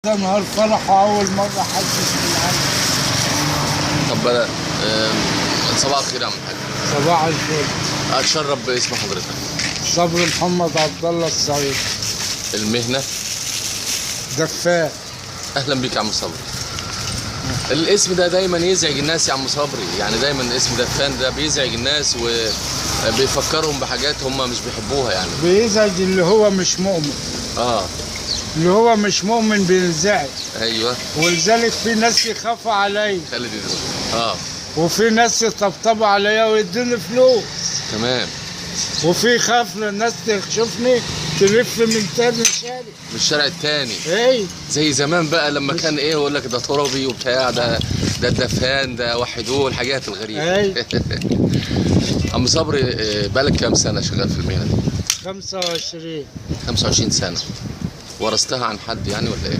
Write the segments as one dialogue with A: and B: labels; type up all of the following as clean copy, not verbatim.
A: ده نهار فرحه، اول مرة حدش في العالم.
B: طب صباح الخير يا عم الحاج.
A: صباح الفل.
B: اتشرف باسم حضرتك.
A: صبري محمد عبد الله السعيد.
B: المهنة؟
A: دفاع.
B: اهلا بيك يا عم صبري. الاسم ده دايما يزعج الناس يا عم صبري، يعني دايما اسم دفان ده بيزعج الناس وبيفكرهم بحاجات هم مش بيحبوها يعني.
A: بيزعج اللي هو مش مؤمن. اللي هو مش مؤمن بينزعج.
B: ايوه.
A: ولذلك في ناس يخافوا عليا.
B: خلي دي
A: وفي ناس يطبطبوا عليا ويدوني فلوس.
B: تمام.
A: وفي خاف الناس تشوفني تلف من تاني شارع،
B: من الشارع التاني.
A: ايه
B: زي زمان بقى لما كان ايه يقول لك ده ترابي وبتاع، ده الدفان، ده وحدوه، الحاجات الغريبة.
A: ايه.
B: عم صبري بقالك كام سنة شغال في المهنة دي؟
A: 25.
B: 25 سنة. ورثتها عن حد يعني ولا ايه؟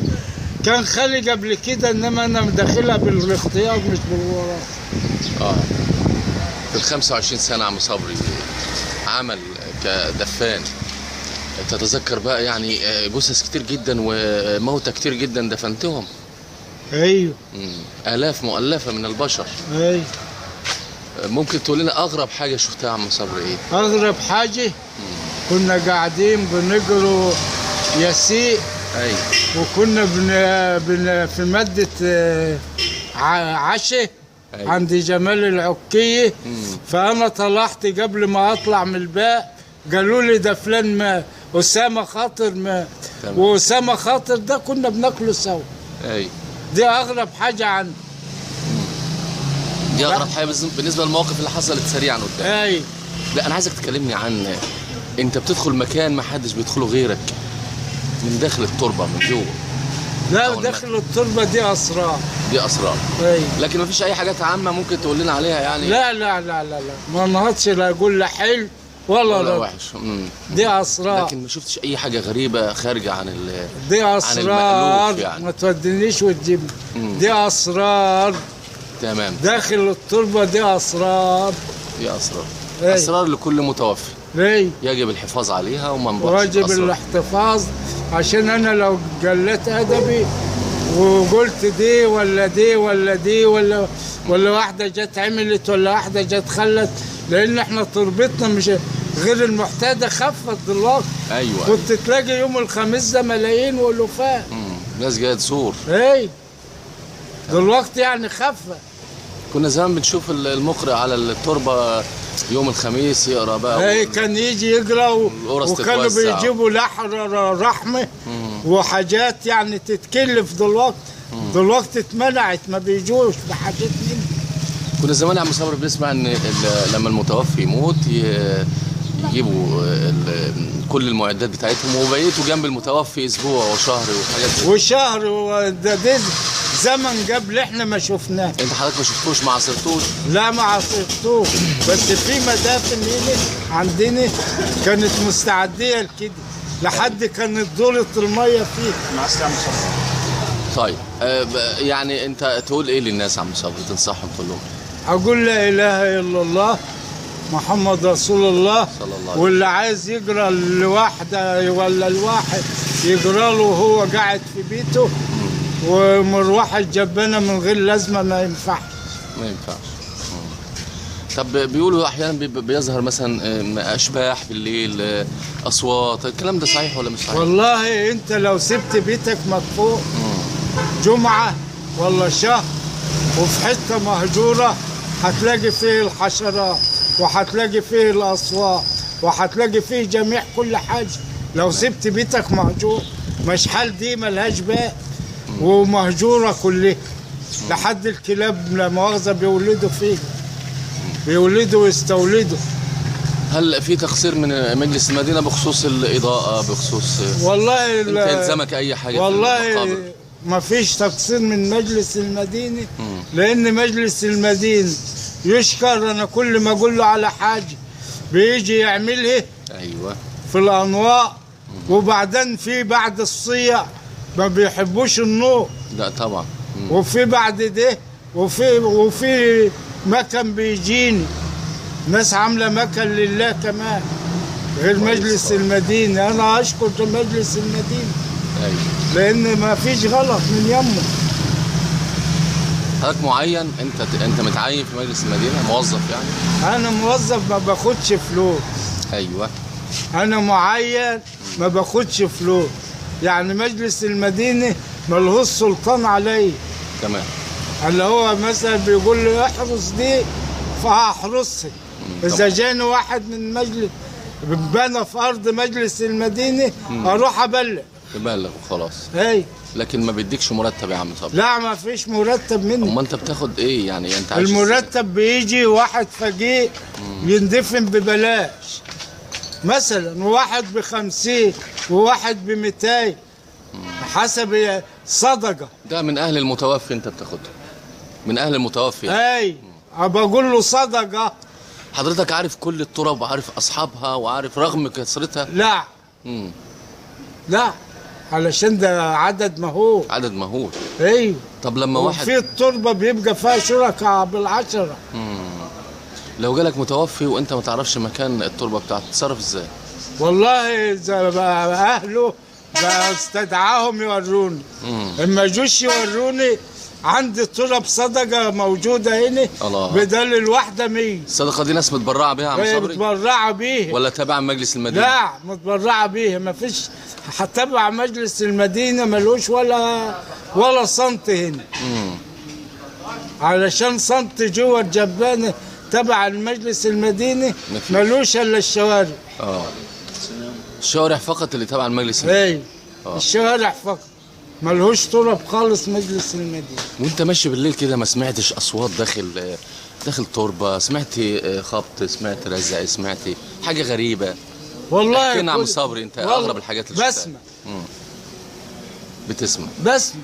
A: كان خالي قبل كده، انما انا مدخلها بالاختيار مش بالوراثه.
B: في ال 25 سنة عم صبري عمل كدفان، تتذكر بقى يعني جثث كتير جدا وموتى كتير جدا دفنتهم؟
A: ايوه.
B: آلاف مؤلفة من البشر.
A: ايوه.
B: ممكن تقول لنا أغرب حاجة شفتها يا عم صبري ايه؟
A: أغرب حاجة كنا قاعدين بنجروا ياسيق.
B: ايوه.
A: وكنا في مادة عشاء. أيوة. عند جمال العكية. فأنا طلعت قبل ما أطلع من الباب قالوا لي ده فلان ما أسامة خاطر ما.
B: تمام.
A: وأسامة خاطر ده كنا بناكله سوا.
B: أيوة.
A: دي أغرب حاجة عندي.
B: دي أغرب حاجة بالنسبة للمواقف اللي حصلت سريعا قدامك.
A: أيوة.
B: لا أنا عايزك تكلمني عن أنت بتدخل مكان ما حدش بيدخله غيرك، من داخل التربة من جوه.
A: لا داخل التربة دي أسرار.
B: دي أسرار.
A: أيوة.
B: لكن مفيش أي حاجات عامة ممكن تقول لنا عليها يعني؟
A: لا لا لا لا لا، ما نهضش لا أقول لا حلو ولا
B: وحش.
A: دي أسرار.
B: لكن ما شفتش أي حاجة غريبة خارجة عن
A: دي أسرار
B: يعني.
A: ما تودينيش وتجيبني. دي أسرار.
B: تمام.
A: داخل التربة دي أسرار.
B: دي أسرار.
A: أي.
B: أسرار لكل متوفي.
A: ليه؟
B: يجب الحفاظ عليها وما نبقاش.
A: واجب الاحتفاظ، عشان أنا لو قلت أدبي وقلت دي ولا دي ولا دي ولا واحدة جت عملت ولا واحدة جت خلت، لأن احنا تربتنا مش غير المعتادة، خفت دلوقتي.
B: أيوه.
A: كنت تلاقي يوم الخميس ده ملايين وألوفات.
B: ناس جاية تزور.
A: اي دلوقتي يعني خفت.
B: كنا زمان بنشوف المقرئ على التربة يوم الخميس يقرا بقى.
A: اي كان يجي يقرا وكانوا بيجيبوا رحمه وحاجات يعني تتكلف. دلوقتي دلوقتي اتمنعت، ما بيجوش بحاجات من.
B: كنا زمان يا عم صبري بنسمع ان لما المتوفي يموت يجيبوا كل المعدات بتاعتهم وبيتوا جنب المتوفي اسبوع وشهر وحاجات زي
A: وشهر. وده زمن قبل احنا ما شفناه.
B: انت حضرتك ما شفتوش، ما عاصرتوش؟
A: لا ما عاصرتوش، بس في مدافن هنا عندنا كانت مستعديه لكده، لحد كانت دورة المية فيه.
C: مع السلامة.
B: طيب يعني انت تقول ايه للناس يا عم صبري؟ تنصحهم تقول لهم؟
A: اقول لا اله الا الله محمد رسول الله،
B: صلى الله عليه.
A: واللي عايز يقرا لوحده ولا الواحد يقرا له وهو قاعد في بيته، ومروحه الجبانه من غير لازمه ما ينفعش.
B: ما ينفعش. طب بيقولوا احيانا بيظهر مثلا اشباح بالليل، اصوات، الكلام ده صحيح ولا مش صحيح؟
A: والله انت لو سبت بيتك مدفوع جمعه ولا شهر وفي حتة مهجورة هتلاقي فيه الحشرات وهتلاقي فيه الاصوات وهتلاقي فيه جميع كل حاجة. لو سبت بيتك مهجور، مش حال دي ملهاش باب ومهجوره كلها، لحد الكلاب لا مؤاخذة بيولدوا فيه، بيولدوا ويستولدوا.
B: هل في تقصير من مجلس المدينة بخصوص الاضاءة، بخصوص
A: والله
B: انت يلزمك اي حاجة؟
A: والله ما فيش تقصير من مجلس المدينة، لان مجلس المدينة يشكر. انا كل ما اقول له على حاجة بيجي يعملها.
B: ايوه.
A: في الانواع. وبعدين في بعد الصيع ما بيحبوش النور.
B: لا طبعا.
A: وفي بعد ده وفي مكان بيجيني ناس عامله مكان لله كمان غير مجلس المدينة. انا اشكر مجلس المدينة.
B: ايوه،
A: لان ما فيش غلط من يمه.
B: حضرتك معين، انت متعين في مجلس المدينة، موظف يعني؟
A: انا موظف، ما باخدش فلوس.
B: ايوه،
A: انا معين ما باخدش فلوس، يعني مجلس المدينة ملهوش سلطان عليا.
B: تمام.
A: اللي هو مثلا بيقول لي احرس دي فهحرسها. اذا جاني واحد من مجلس بنى في ارض مجلس المدينة اروح ابلغ.
B: تبلغ وخلاص.
A: اي،
B: لكن ما بيديكش مرتب يا عم صبري؟
A: لا، ما فيش مرتب مني.
B: امال انت بتاخد ايه يعني؟ انت
A: المرتب بيجي واحد فقير يندفن ببلاش مثلا، وواحد ب50 وواحد ب200 حسب صدقه.
B: ده من اهل المتوفي انت بتاخده؟ من اهل المتوفي يعني.
A: اي، بقول له صدقه.
B: حضرتك عارف كل التراب وعارف اصحابها وعارف رغم كثرتها؟
A: لا. لا، علشان ده عدد مهول.
B: عدد مهول.
A: ايوه.
B: طب لما واحد
A: في التربة بيبقى فيها شركاء بالعشرة.
B: لو جالك متوفي وانت ما تعرفش مكان التربة بتاعته تتصرف ازاي؟
A: والله اذا اهله بستدعاهم يوروني. اما جوش يوروني، عندي تراب صدقه موجودة هنا بدل الواحدة 100.
B: الصدقة دي ناس متبرعه بيها يا عم صبري؟
A: متبرعه بيها
B: ولا تبع مجلس المدينة؟
A: لا، متبرعه بيها، ما فيش تبع مجلس المدينة، ملوش ولا سنت هنا. علشان سنت جوه الجبانه تبع المجلس المديني ملوش الا الشوارع.
B: الشوارع فقط اللي تبع المجلس المديني.
A: ايوه، الشوارع فقط، ملهوش تراب خالص مجلس المدينة.
B: وانت ماشي بالليل كده ما سمعتش اصوات داخل تربه؟ سمعت خبط، سمعت رزع، سمعت حاجة غريبة؟
A: والله
B: احكي لنا عم صبري، انت اغرب الحاجات اللي شفتها.
A: بسمع.
B: بتسمع؟
A: بسمع.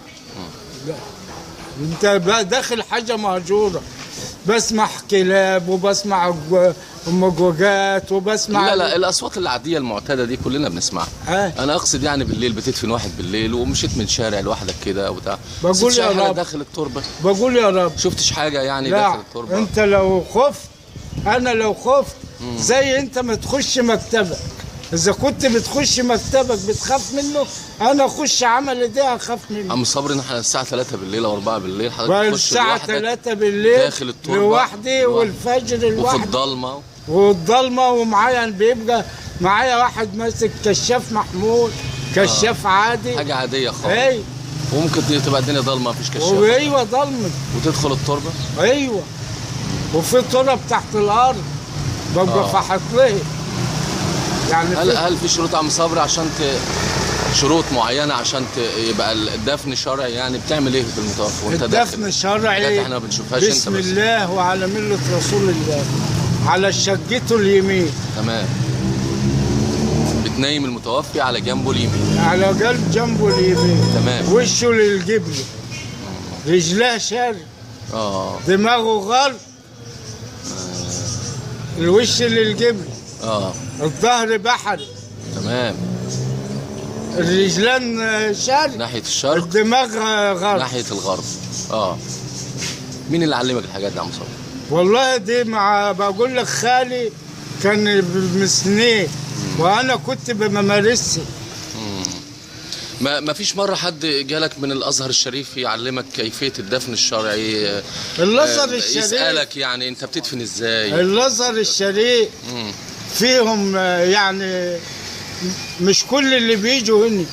A: انت داخل حاجة مهجورة، بسمع كلاب وبسمع مجوجات وبسمع.
B: لا الاصوات العادية المعتادة دي كلنا بنسمعها. انا اقصد يعني بالليل بتدفن واحد بالليل ومشيت من شارع لوحدك كده وبتاع،
A: بقول يا رب
B: داخل التربة،
A: بقول يا رب
B: شفتش حاجة يعني
A: لا.
B: داخل التربة؟
A: انت لو خفت، انا لو خفت زي انت ما تخش مكتبك، اذا كنت بتخش مكتبك بتخاف منه، انا اخش عمل ده اخاف منه.
B: عم صبري احنا الساعة 3 بالليل او 4 بالليل حضرتك تخش
A: الساعة 3 بالليل
B: داخل التربة
A: لوحدي، والفجر لوحدي،
B: وفي الضلمة،
A: والضلمه، ومعايا بيبقى معايا واحد ماسك كشاف محمول، كشاف عادي،
B: حاجة عادية خالص.
A: ايوه،
B: وممكن تبقى الدنيا ضلمة مفيش كشاف.
A: ايوه ضلمة،
B: وتدخل التربة.
A: ايوه، وفي تراب تحت الارض ببقى فحط لها يعني.
B: هل في شروط عم صبري عشان شروط معينة عشان يبقى الدفن شرعي؟ يعني بتعمل ايه في المتوفي وانت داخل؟
A: الدفن شرعي
B: احنا ما بنشوفهاش. انت
A: بسم الله وعلى ملة رسول الله، على شقته اليمين.
B: تمام. بتنيم المتوفي على جنبه اليمين.
A: على قلب جنبه اليمين.
B: تمام.
A: وشه للجبل، رجلاه شرق، دماغه غرب، الوش للجبل، الظهر بحر.
B: تمام.
A: الرجلان شرق
B: ناحية الشرق،
A: الدماغ غرب
B: ناحية الغرب. مين اللي علمك الحاجات دي يا عم صبري؟
A: والله دي مع بقول لك خالي كان من سنين وانا كنت بممارسها.
B: ما فيش مرة حد جالك من الأزهر الشريف يعلمك كيفية الدفن الشرعي؟
A: الأزهر الشريف
B: يسألك يعني أنت بتدفن إزاي؟
A: الأزهر الشريف فيهم يعني مش كل اللي بيجوا هنا.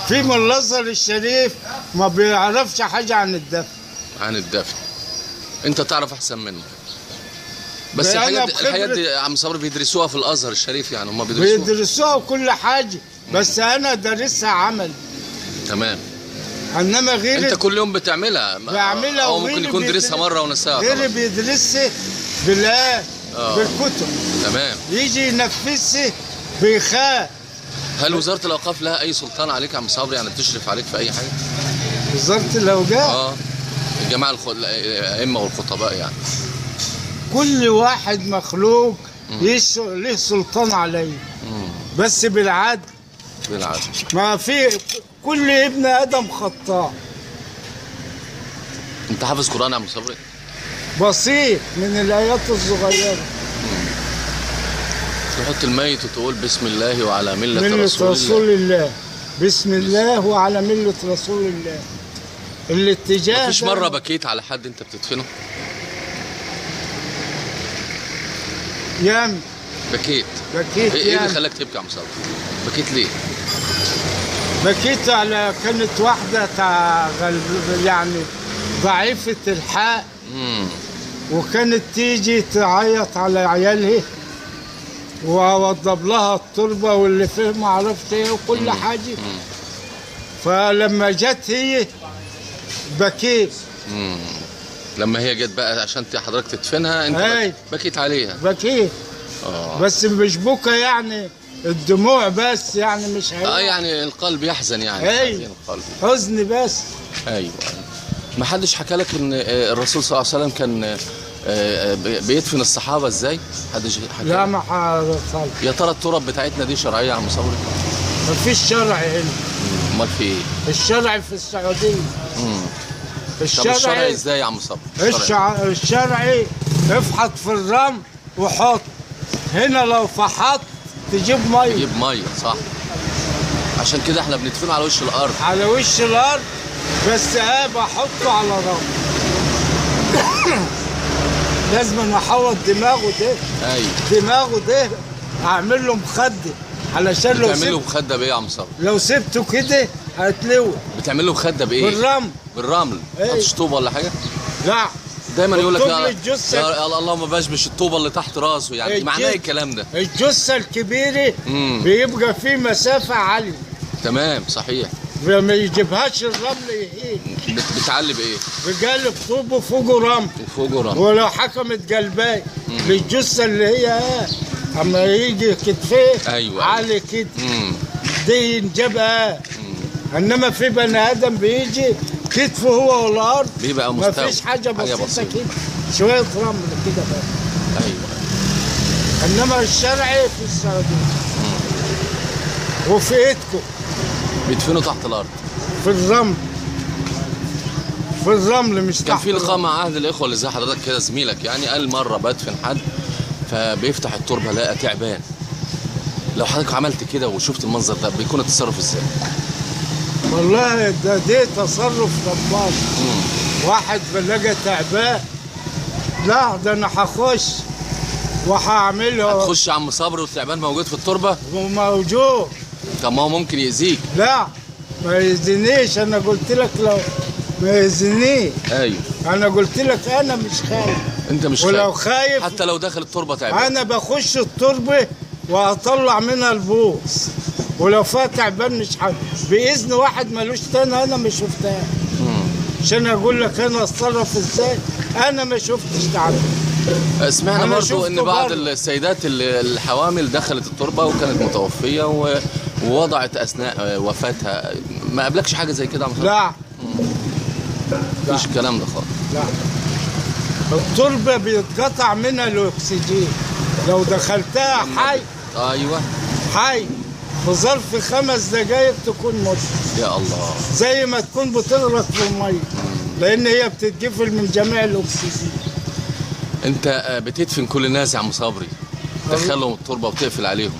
A: في من الأزهر الشريف ما بيعرفش حاجة عن الدفن.
B: عن الدفن أنت تعرف أحسن منه. بس الحاجات دي عم صبري بيدرسوها في الأزهر الشريف، يعني هم
A: بيدرسوها وكل حاجة، بس أنا دارسها عمل.
B: تمام.
A: إنما غيري
B: أنت كل يوم بتعملها.
A: بعملها،
B: أو ممكن يكون درسها مرة ونساها.
A: غيري بيدرسها بالله بالكتب.
B: تمام.
A: يجي ينفذها بيخاف.
B: هل وزارة الأوقاف لها أي سلطان عليك يا عم صبري؟ يعني بتشرف عليك في أي حاجة؟
A: وزارة الأوقاف؟
B: الجماعة الأئمة والخطباء يعني.
A: كل واحد مخلوق ليه سلطان عليه، بس بالعدل.
B: بالعدل.
A: ما في كل ابن ادم خطاء.
B: انت حافظ قرآن يا عم صبري؟
A: بسيط من الايات الصغيرة.
B: تحط الميت وتقول بسم الله وعلى ملة رسول الله.
A: الله. بسم الله وعلى ملة رسول الله. الاتجاه.
B: مفيش مرة بكيت على حد انت بتدفنه؟
A: ياما
B: بكيت.
A: بكيت.
B: ايه اللي خلاك تبكي يا عم صبري؟ بكيت ليه؟
A: بكيت على كانت واحدة يعني ضعيفة الحق، وكانت تيجي تعيط على عيالها وأوضب لها التربة واللي فيه ما عرفت ايه وكل حاجة. فلما جت هي بكيت.
B: لما هي جت بقى عشان حضرتك تدفنها انت بكيت عليها.
A: بكيت. بس مش بكى يعني الدموع بس، يعني مش
B: يعني القلب يحزن يعني.
A: ايوه حزن بس.
B: ايوه. ما حدش حكى لك ان الرسول صلى الله عليه وسلم كان بيدفن الصحابة ازاي؟ حدش حكى؟
A: لا ما حصل.
B: يا ترى التراب بتاعتنا دي شرعية يا عم صبري؟
A: مفيش شرع هنا.
B: امال في ايه؟
A: الشرع في السعودية.
B: الشرعي الشرعي ازاي يا عم صبري؟
A: الشرعي افحط في الرمل وحط هنا، لو فحط تجيب مية.
B: تجيب مية صح. عشان كده احنا بندفنه على وش الارض.
A: على وش الارض بس بحطه على رمل. لازم احوط دماغه ده.
B: ايوه
A: دماغه ده اعمل له مخده، علشان لو
B: بتعمل له مخده بايه يا عم صبري؟
A: لو سبته كده هتلوي.
B: بتعمل له مخده بايه؟
A: بالرمل.
B: بالرمل. تحطش طوبة ولا حاجة؟
A: لا
B: دايما يقول لك يا اللهم بشبش الطوبه اللي تحت راسه، يعني معناه ايه الكلام ده؟
A: الجثة الكبيرة بيبقى في مسافة عالية.
B: تمام صحيح.
A: ما يجيبهاش الرمل يهيج.
B: بتعلي بايه؟
A: بقلب طوبة فوقه رمل.
B: وفوقه رمل.
A: ولو حكمت قلباي للجثه اللي هي اما يجي كتفيه.
B: ايوه
A: عالي كده. دي ينجبها. انما في بني ادم بيجي كتفه هو والارض
B: بيبقى مستوي،
A: مفيش حاجة بسيطة كده، شوية رمل كده بس.
B: ايوه.
A: انما الشرعي في السعودية وفي ايدكم
B: بيدفنوا تحت الارض
A: في الرمل. في الرمل مش تحت.
B: كان في لقاء مع اهل الاخوة اللي زي حضرتك كده زميلك يعني، قال مرة بدفن حد فبيفتح التربة لقى تعبان. لو حضرتك عملت كده وشفت المنظر ده بيكون التصرف ازاي؟
A: والله ده تصرف رباني. واحد بلقى تعبان، لا ده انا هخش وهعمله.
B: هتخش يا عم صبري والتعبان موجود في التربة؟
A: موجود.
B: طب ما هو ممكن يأذيك.
A: لا ما يأذينيش، انا قلت لك لو ما يأذينيش.
B: ايوه
A: انا قلت لك انا مش خايف.
B: انت مش خايف؟
A: ولو خايف
B: حتى لو دخل التربة تعبان.
A: انا بخش التربة واطلع منها البوص، ولو فيها تعبان مش حاجة باذن واحد ملوش تاني انا ما شفتها. عشان اقول لك انا اتصرف ازاي، انا ما شفتش تعبان.
B: سمعنا برضو ان بعض السيدات الحوامل دخلت التربة وكانت متوفيه ووضعت اثناء وفاتها، ما قابلكش حاجة زي كده؟
A: لا
B: مفيش الكلام ده خالص.
A: لا التربة بيتقطع منها الاكسجين، لو دخلتها حي.
B: ايوه
A: حي في ظرف 5 دقايق تكون مت.
B: يا الله،
A: زي ما تكون بتغرق في المية، لان هي بتتقفل من جميع الاكسجين.
B: انت بتدفن كل الناس يا عم صبري، تدخلهم التربة وتقفل عليهم.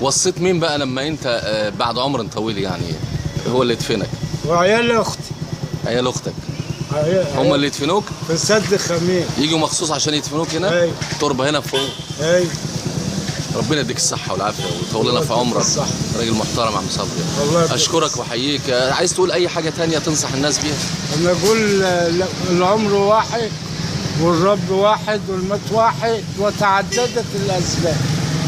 B: وصيت مين بقى لما انت بعد عمر طويل يعني هو اللي يدفنك؟
A: وعيال اختي.
B: عيال اختك هم اللي يدفنوك؟
A: في سد خمير.
B: يجوا مخصوص عشان يدفنوك هنا؟
A: ايوه.
B: التربة هنا فوق.
A: ايوه.
B: ربنا يديك الصحة والعافية ويطول لنا في عمرك. راجل محترم يا عم صبري. أشكرك وأحييك. عايز تقول أي حاجة تانية تنصح الناس بيها؟
A: أنا أقول العمر واحد والرب واحد والموت واحد وتعددت الأسباب.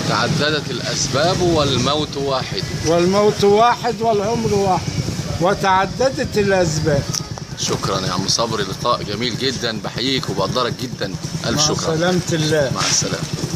B: تعددت الأسباب والموت واحد.
A: والموت واحد والعمر واحد وتعددت الأسباب.
B: شكرا يا عم صبري، لقاء جميل جدا، بحييك وبقدرك جدا. ألف شكرا.
A: مع سلامة الله.
B: مع السلامة.